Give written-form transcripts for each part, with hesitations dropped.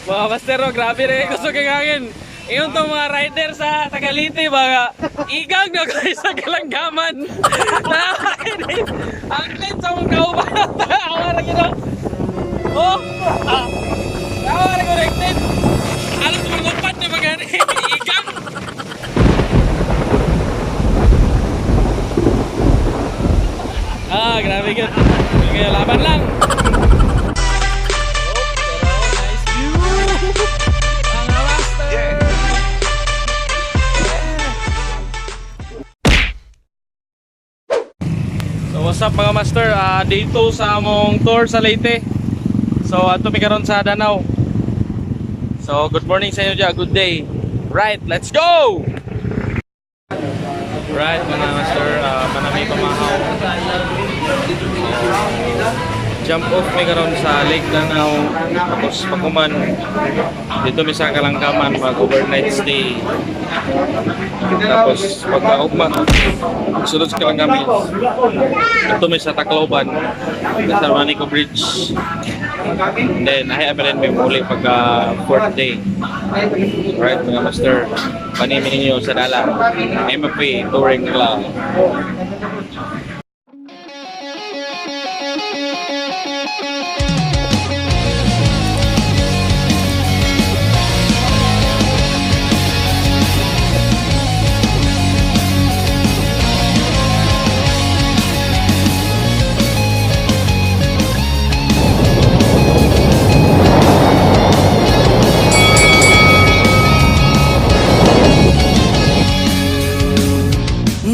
Mga master, oh, grabe rin. Gusto kay hangin. Iyon tong mga rider sa Tagalite, mga igang na kayo sa kalanggaman. Ang clean sa mong kauban. Awa ra gino. Oh, ah. Awa ra connected. Alos mangupad ni mga igang. Ah, grabe gyud. Kaya laban lang. Oh, pero nice view. Mga master. So what's up, mga master? Ah, day 2 sa among tour sa Leyte. So ato mi karon sa Danao. So good morning sa inyo dyan. Good day. Right, let's go! Right, mga master, manami pamahaw. Jump off mi karon sa Lake Danao. Tapos paghuman dito mi sa Kalangkaman mag overnight stay. Tapos pagkaugma, sunod sa Kalangkaman. Ito mi sa Tacloban, sa Manico Bridge. And then, ay rin may muli pagka fourth day. Right, mga master. Panimi ninyo sa dala. MFP Touring Club.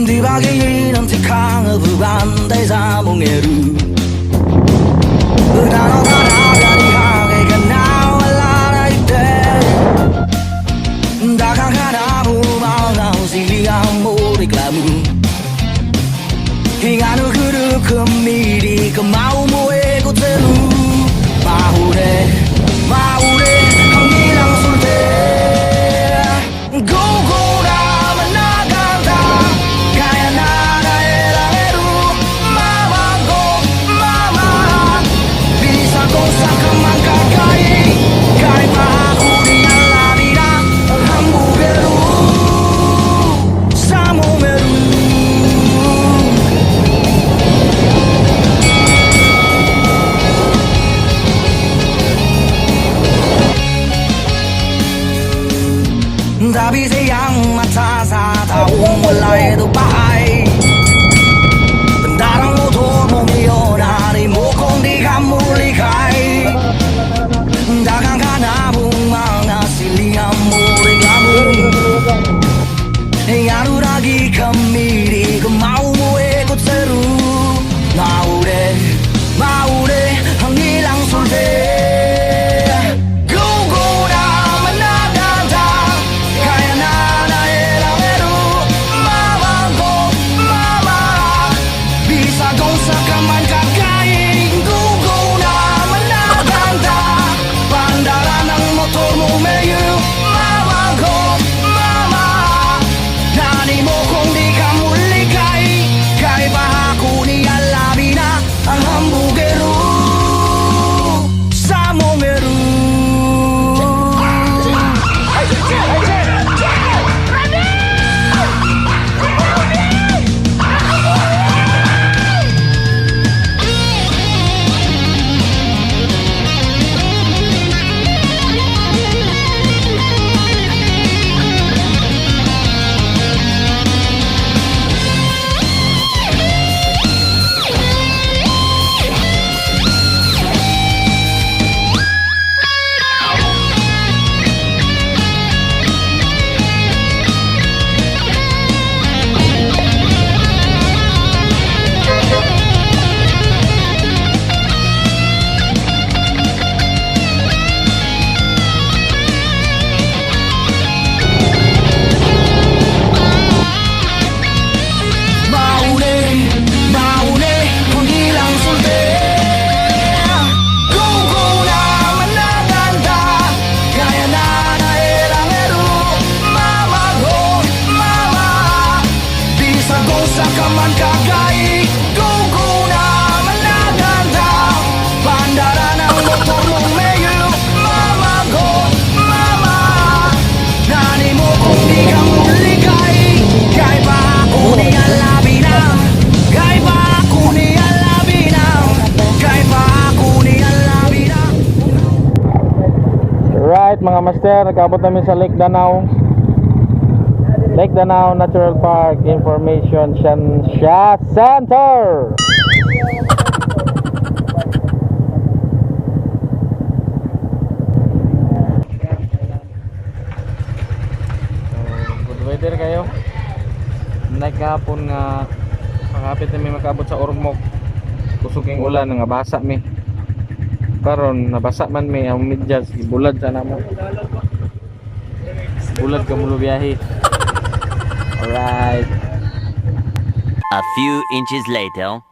Di ba gilinang tikang bantay sa mong eru. Dano ka na gani ka na wala na ite. Dagang ka na mo siliang mo reklamo. Hingano kuru kumiri kamau mo e kutelu. Mahure, mahure, ang ilang sulte. Go go na managanda, kaya na naerameru. Mama go, mama, bisa ko sa kamangkakay. Kahit pa ako di alamina, ang hamburgeru sa momeru. Tabi siyang mata sa taong wala ito bahay. Bandarang motor mo milyonari mo kung di ka mulikay. Dagang ka na mong mga silihan mo reklamo. Yaruragi kamiri kumau mo e kutseru. Maure, maure, ang ilang sulte. Go go na managanda, kaya na naelameru. Mama go, mama, bisa go sa kaman kakain. Go go na managanda, bandara ng motor mo mayo. Mama go, mama, nani mo kung di ka mulikay. Kahit pa ako ni alabina, ang hamburgeru sa Alright, mga master, nakaabot namin sa Lake Danau. Lake Danau Natural Park Information Siya Center. So, good weather kayo. Nagkahapon nga makapit na mi makaabot sa Ormoc. Kusog king ulan nga basa mi. Karon nabasa man mi ang medyas, gibulad sa namo. Bulad ka mulo biyahe. Alright. A few inches later.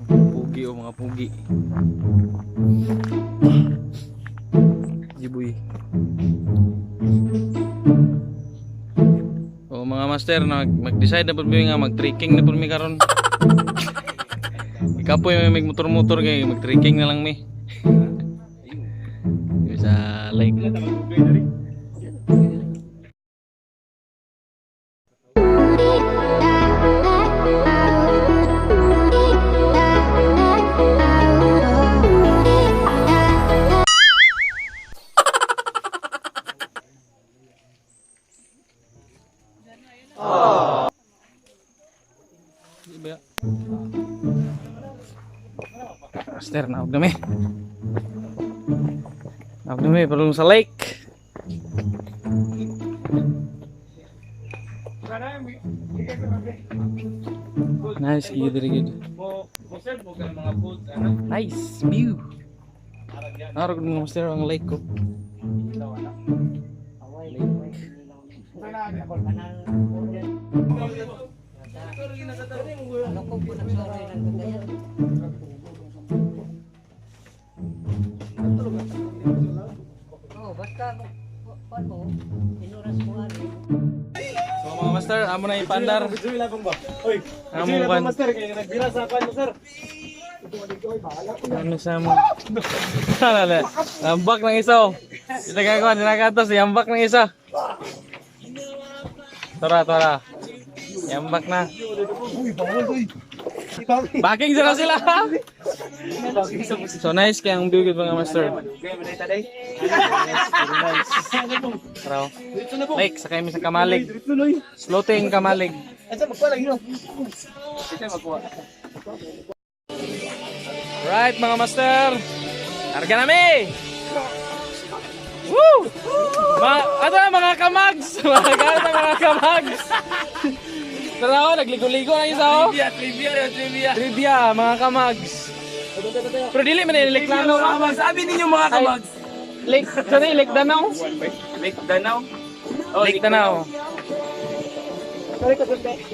Pugi o mga pugi. Jibuy. O mga master, mag-decide na po mi nga mag-trekking na po mi karon. Ikapoy may motor-motor kay mag-trekking na lang mi. Sa lake. Di ba? Master, naog na mi. Naog na mi, palung sa lake. Nice, good, very good. Nice view. Narog mga master ang lake ko. Lake. Oh, basta mo, kuan mo, inuras mo ani. So mga master, amo na ipandar. Amo kan. Master, kaya nagbira sa kwan, master. Ano sa mo? Alala. Ambak ng isa oh. Ito gagawa, nilagatos, yambak ng isa. Tara, tara. Yambak na. Backing sila sila. So nice kay ang view gid, mga master. Nice, very nice. Tara. Oh. Lake, sakay mi sa kamalig. Floating kamalig. Right, mga master. Karga nami! Woo! Mga, ano na, mga kamags! Mga ano na, mga kamags! Tara oh, nagligo-ligo na isa oh. Trivia, trivia, trivia. Trivia, mga kamags. Pero dili man nireklamo. Sabi ninyo, mga kamags. Lake, sorry, Lake Danau. Lake Danau. Oh, Lake Danau.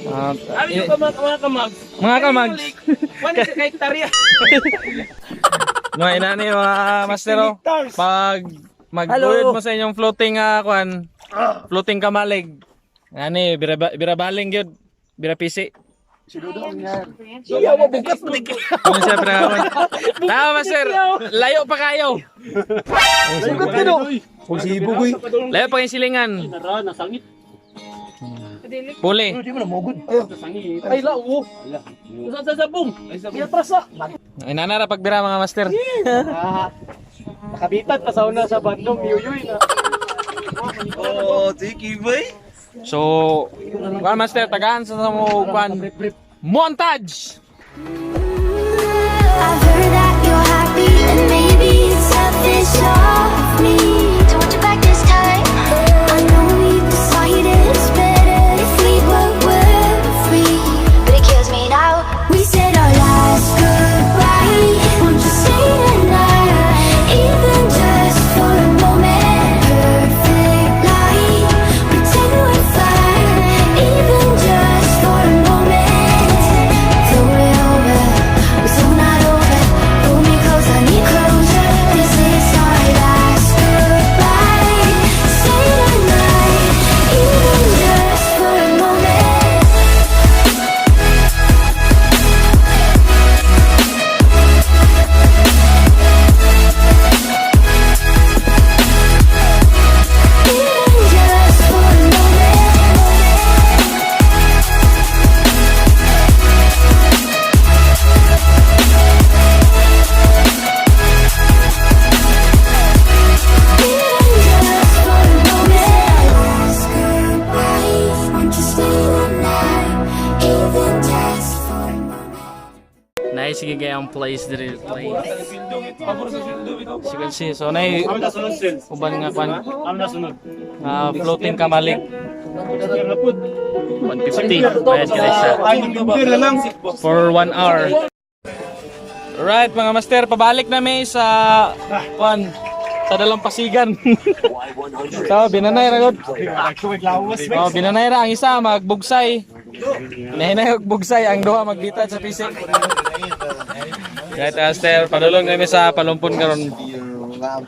Ah, Sabi niyo mga kamags. mga kamags. One is hectare. Mga inani, mga master oh. Pag mag-build mo sa inyong floating kuan, floating kamalig. Ani bira birabaling gyud, bira pisi. Iya mo bukas mo. Ano siya pinakaman? Tama, master. Layo pa kayo. Layo pa kayong silingan. Puli. Ay la wo. Sa sabong. Iya prasa. Inanara pagbira, mga master. Nakabitat pa sa una sa Bandung yuyuy na. Oh, tiki boy. So, kuan master, tagaan sa mo kuan. Montage. I've heard that you're happy and maybe it's selfish of me to want you back this time. I know we decided it's better if we were free, but it kills me now. We said our last goodbye. Won't you stay tonight, even just for a moment? Perfect light, pretend we're fine, even just for a moment. Though we're over, we're still not over. Pull me close, I need closure. This is our last goodbye. Fancy kay ang place diri, place. As you can see, so nay uban nga kwan. Floating kamalig. 150 bayad ka sa for 1 hour. Alright mga master, pabalik na may sa kwan sa Dalampasigan. So, binanay ra gud. Oh, binanay ra ang isa magbugsay. Nahinay og bugsay ang duha magbitad sa pisik. Right, Aster, padulong kami sa Palumpon karon.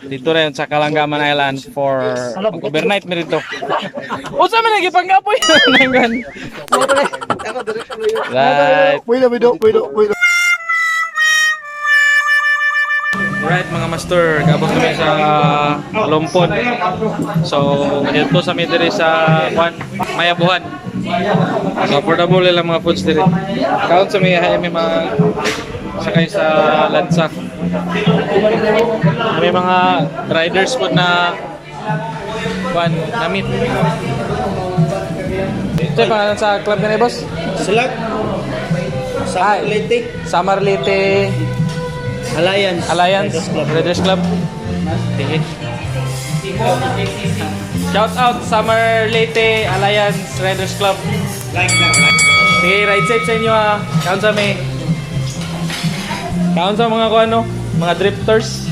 Dito rin sa Kalanggaman Island for overnight mi dito. Unsa man lagi panggapoy nanggan. Right. Pwede, pwede, pwede, pwede. Alright mga master, kaabot kami sa Palumpon. So, dito sa mi diri sa Kwan, Mayabuhan. So, affordable lang mga foods diri. Count sa may may mga sakay sa lansa. May mga riders po na kwan, namit. Ito yung pangalan sa club ka na, boss? Slag. Ay, Leyte. Samar Leyte Alliance. Alliance Riders Club. Tingin. Shout out Summer Leyte Alliance Riders Club. Sige, ride safe sa inyo ah. Count sa may. Count sa mga kuano, ano, mga drifters.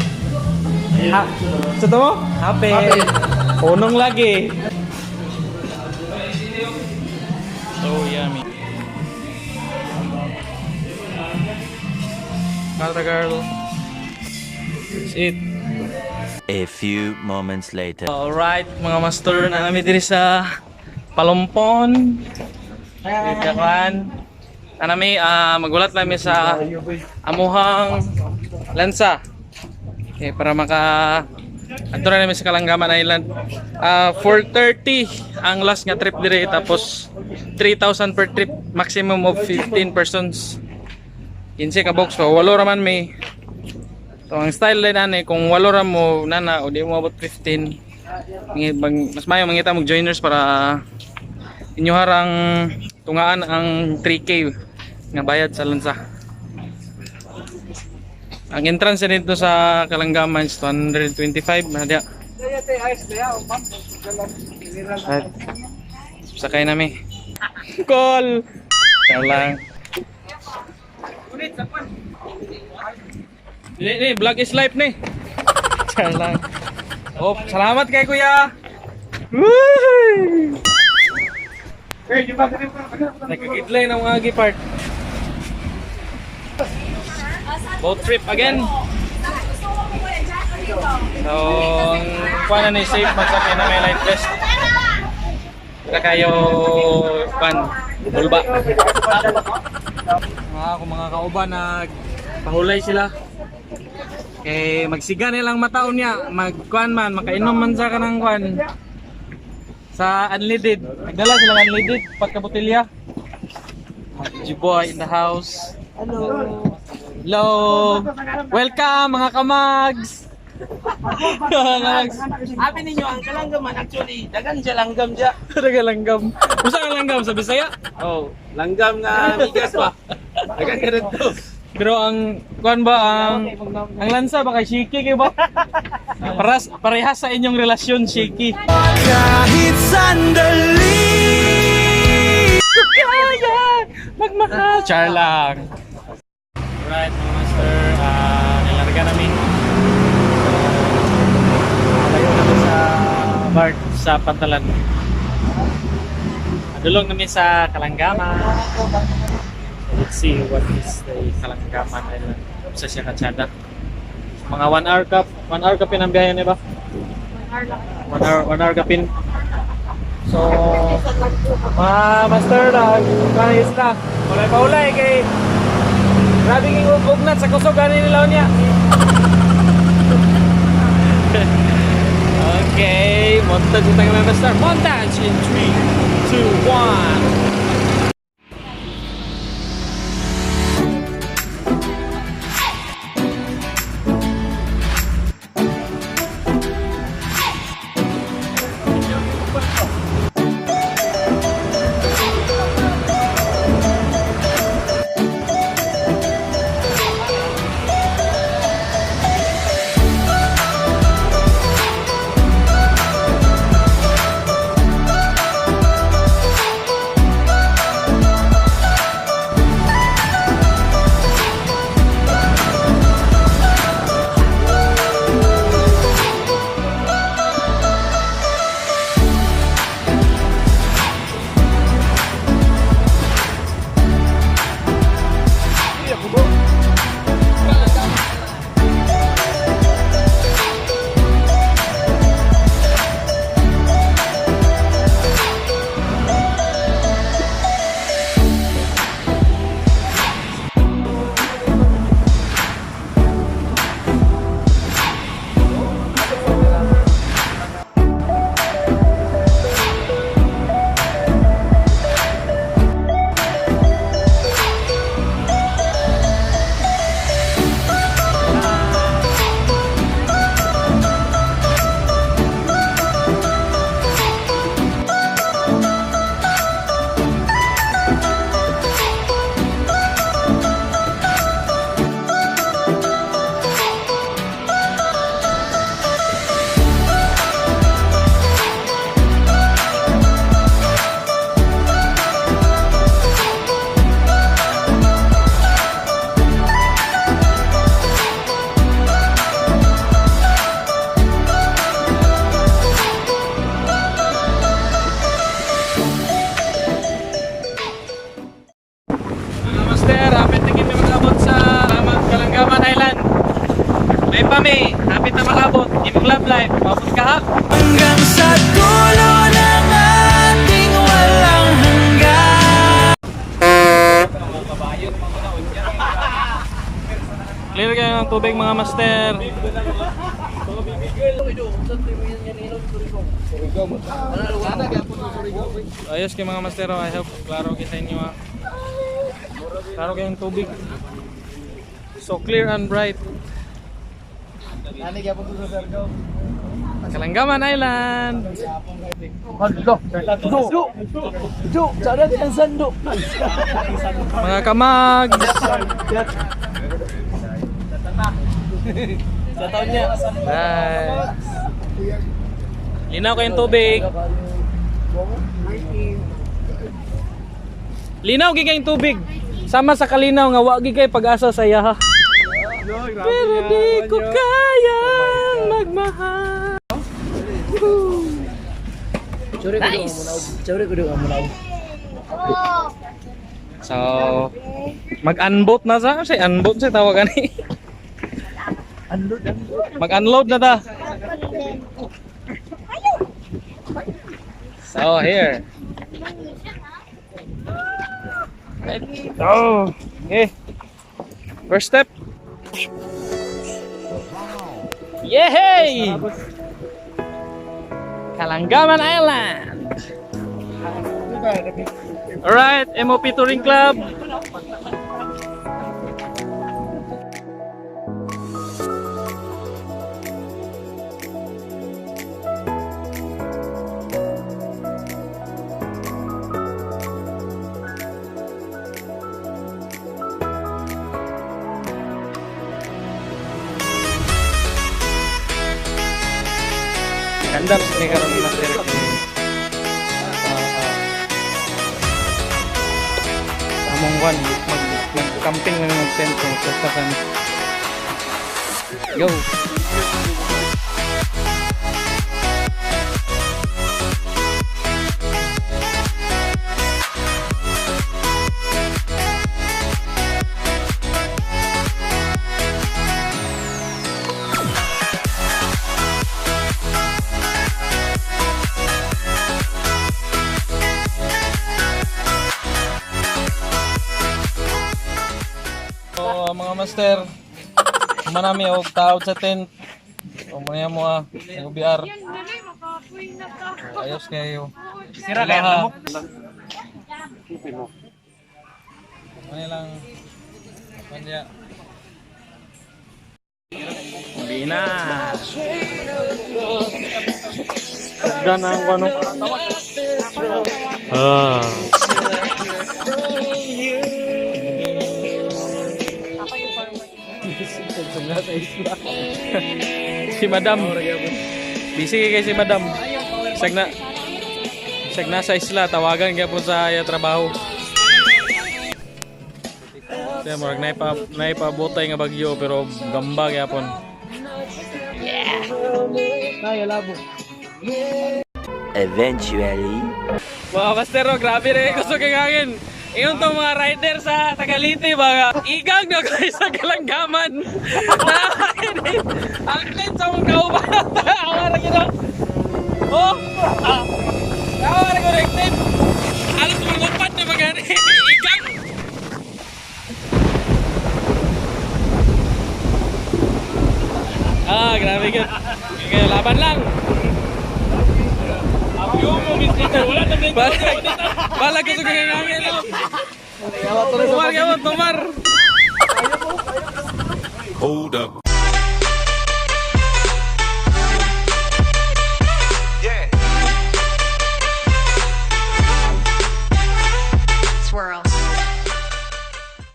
Ha? Sa to mo? Happy. Punong lagi. So yummy. Carta girl. That's it. A few moments later. Alright, mga master, na namin diri sa Palumpon. Dito. Na nami magulat namin sa amuhang lansa. Okay, para maka adto na namin sa Kalanggaman Island. 4:30 ang last nga trip dire, tapos 3,000 per trip, maximum of 15 persons. 15 ka box, so walo ra man may. So ang style din ani kung walo ra mo nana o di mo abot 15. Mas mayo mangita mo joiners para inyo harang tungaan ang 3K nga bayad sa lansa. Ang entrance dito sa Kalanggaman is 225 na dia. Right. Sakay nami. Call. Char lang. Ni, ni, vlog is life ni. Char lang. Oh, salamat kay kuya. Woohoo! Nagkakidlay ng mga gipart. Boat trip again. So, ang kuha na ni safe magsakay na may life vest. Wala kayo pan bulba. Mga ako mga kauban nagpahulay sila. Kay magsiga nilang mataon niya, magkuan man, makainom man sa kanang kuan. Sa unleaded. Nagdala sila ng unleaded pagkabotelya. G-boy in the house. Hello. Hello. Welcome mga kamags. Mga kamags. Sabi ninyo, ang kalanggaman actually, dagan siya langgam siya. Taga langgam. Usa ka langgam sa Bisaya? Oh, langgam nga migas pa. Dagan ka dito. Pero ang kuan ba ang lansa ba kay Shiki kay ba? Paras parehas sa inyong relasyon Shiki. Kahit sandali. Kaya magmahal. Char lang. Alright mga master, nilarga namin. Layo namin sa bark sa Pantalan. Adulong namin sa Kalanggaman. So, let's see what is the Kalanggaman Island. Sa siya Katsada. Mga 1 hour ka, 1 hour ka ang biyahe ni ba? 1 hour, 1 hour kapin. So, mga master, nag-ayos na. Ulay pa ulay kay grabe king ugnat sa kusog ani nila niya. Okay, montage tayo mga master. Montage in 3, 2, 1. tubig, mga master. Ayos kay mga master, oh. I hope klaro kay sa inyo ah. Klaro kayong tubig. So clear and bright. Kalanggaman Island. Mga kamag. Sa taon niya. Bye. Linaw kayong tubig. Linaw gyud kayong tubig. Sama sa kalinaw nga wa gyud kay pag-asa sa iya. Pero di ko kayang magmahal. Nice. So, mag-unboat na sa, say unboat sa tawag ani. Mag-unload na ta. So, here. Right. Oh, okay. First step. Yay! Kalanggaman Island. Alright, MOP Touring Club. Ganda ni karon ni Master. Among kwan mag mag-camping lang mag tent magpasta kami. Go. So, mga master, manami og taod sa tent. O muna mo ah, OBR. Ayos kayo. Sira kayo. Ano lang. Kanya. Hindi na. Tagda na ang ano. Ah. Si Madam. Busy kay si Madam. Sag na Sag na sa isla tawagan gyapon sa iya trabaho. Kaya murag naipabotay nga bagyo pero gamba gyapon. Eventually. Mga kastero, grabe rin gusto kay hangin. Iyon tong mga rider sa Tagalite, mga igang na kayo sa Kalanggaman. Ang tent sa mga kauban. Awa ra gid. Oh. Ah. Awa ra gid tent. Alos mangupad na mga ni igang. Ah, grabe gid. Kaya laban lang. Bala gusto ko yung hangin. Tumar, tumar. Hold up.